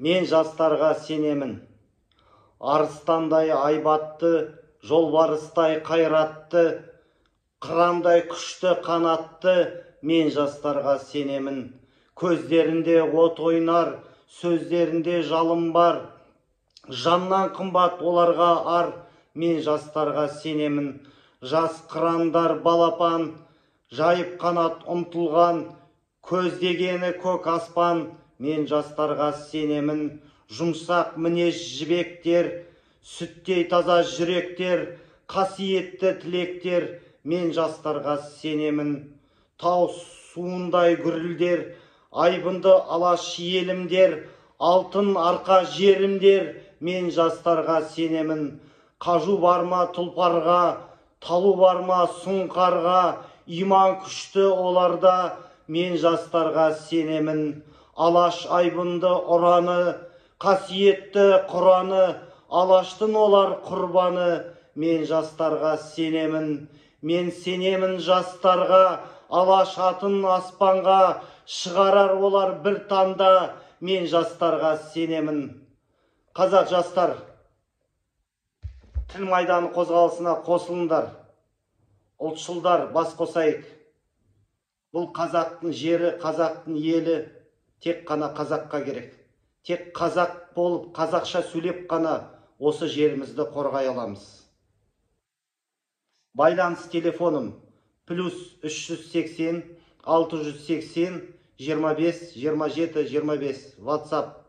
Мен жастарға сенемін. Арыстандай айбатты, жолбарыстай қайратты, қырандай күшті қанатты, мен жастарға сенемін. Көздерінде от ойнар, сөздерінде жалын бар, жаннан қымбат оларға ар, мен жастарға сенемін. Жас қырандар балапан, жайып қанат ұмтылған, көздегені көк аспан, мен жастарға сенемін. Жұмсақ мінез жібектер, сүттей таза жүректер, қасиетті тілектер, мен жастарға сенемін. Тау суындай гүрілдер, айбынды алаш елімдер, алтын арқа жерімдер, мен жастарға сенемін. Қажу бар ма тұлпарға, талу бар ма сұңқарға, иман күшті оларда, мен жастарға сенемін. Алаш айбынды ұраны, қасиетті Құраны, алаштың олар құрбаны, мен жастарға сенемін. Мен сенемін жастарға, алаш атын аспанға шығарар олар бір таңда, мен жастарға сенемін. Қазақ жастар, тіл майданы қозғалысына қосылыңдар. Ұлтшылдар, бас қосайық. Бұл қазақтың жері, қазақтың елі тек қана қазаққа керек. Тек қазақ болып, қазақша сөйлеп қана осы жерімізді қорғай аламыз. Байланыс телефоным плюс 380 680 25 27 25, WhatsApp.